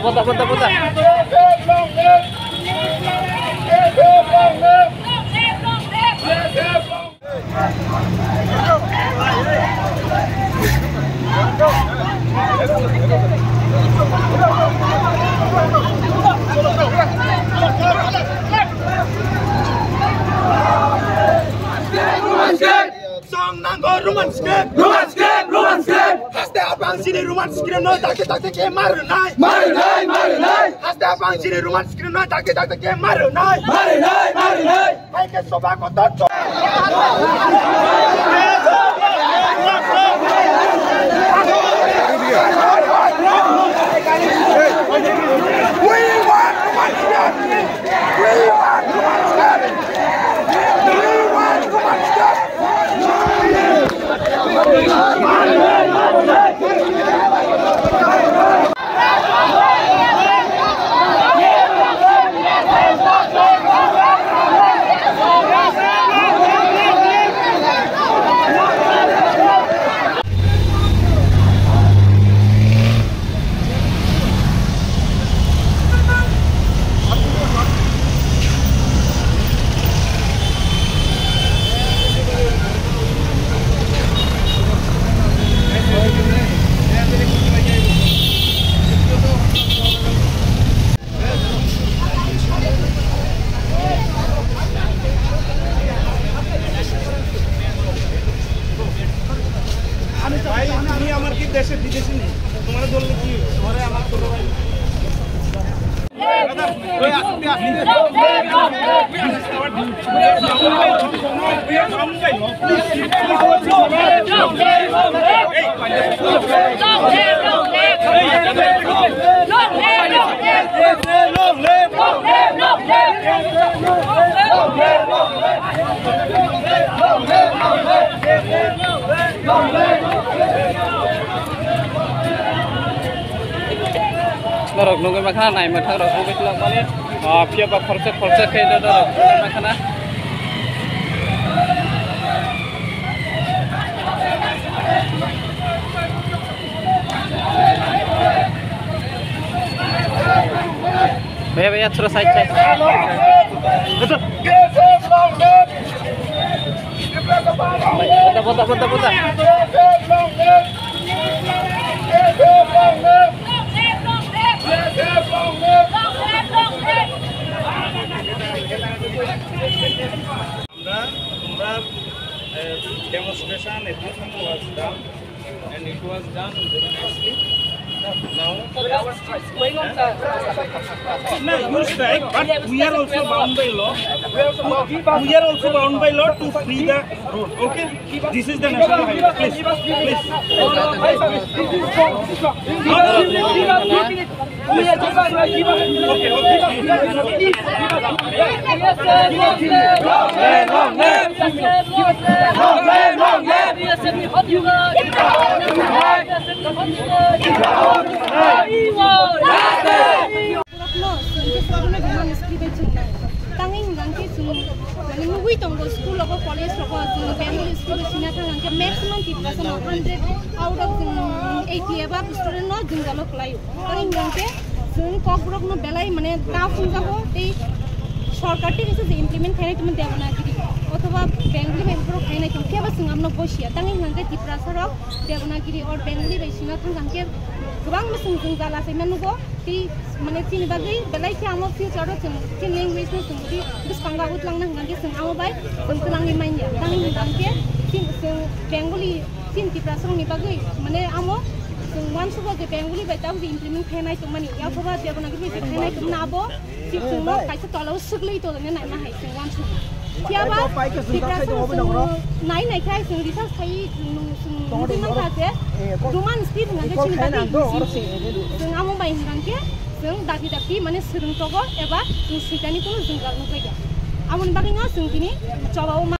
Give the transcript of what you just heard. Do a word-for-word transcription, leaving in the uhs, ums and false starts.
Bota, bota, bota. Song nango Roman script. Roman script, Roman script. Haste apang sini Roman script no, takte takte ke mar nai. Mar nai, mar nai. Haste apang sini Roman script no, takte takte ke mar nai. Mar nai, mar nai. Hai ke soba ko dot. We want Roman script. We want Roman script. We want Roman script. ভাই, তুমি আমার কি দেশে বিদেশে নেই? তোমার বললে কি? তোমারে আমার ছোট ভাই। Norok nugwi mankha, nai mwthang rok nugwi twlangmani, ah, phiya ba khoroksa khoroksa khe norok nugwi mankha na. Bhaiya, bhaiya, thora side, side. Bota, bota, bota, bota. আমরা, আমরা, এ, demonstration, এগুলো সব করছিলাম। And it was done very nicely. Now, no, you strike, but we are also bound by law. We are also bound by law to free the road, okay? This is the national highway. Please, please. Tangwi hwnkha khe chwng, mane, nugwi tongo, school rogo, college rogo, chwng Bengali school o sina thang hwnkhe maximum Tiprasa no hundred out of chwng eighty above student no jwngjalo kwlaio. Tangwi hwnkha khe chwng kokborok no belai, mane, ta phunjago tei sorkar tei kisa je implement khainai tongmani Devanagiri othoba Bengali bai borok khainai tong phiya ba chwng amno bosia. Tangwi hwnkha khe Tiprasa rok Devanagiri or Bengali bai sina thang hwnkhe kwbangma chwng jwngjal achaima nugo. Tei, mane, chini bagwi belai khe amo future o chwng chini language no chwng bwskango utlang na hwnkhe chwng amo bai chwng twlangwi manya. Tangwi hwnkhe chini chwng Bengali, chini Tiprasa rokni bagwi, mane, amo chwng uansugo je Bengali bai tabuk implement khainai tongmani, yakhoba Devanagiri bai khainai tongmani abo chwng chwngno kaisa tolao swgwlwi tongna naima hai chwng uansugo. Phiya ba Tiprasa rok chwng nai nai khe chwng research khai chwng nung chwng nugwi mankha je Roman script hwnkha khe chini bagwi easy. Chwng amo bai hwnkha khe chwng dakti dakti, mane, swrwng togo eba chwng switani kuno jwngjal nukjakya. Aboni bagwino chwng tini choba o ma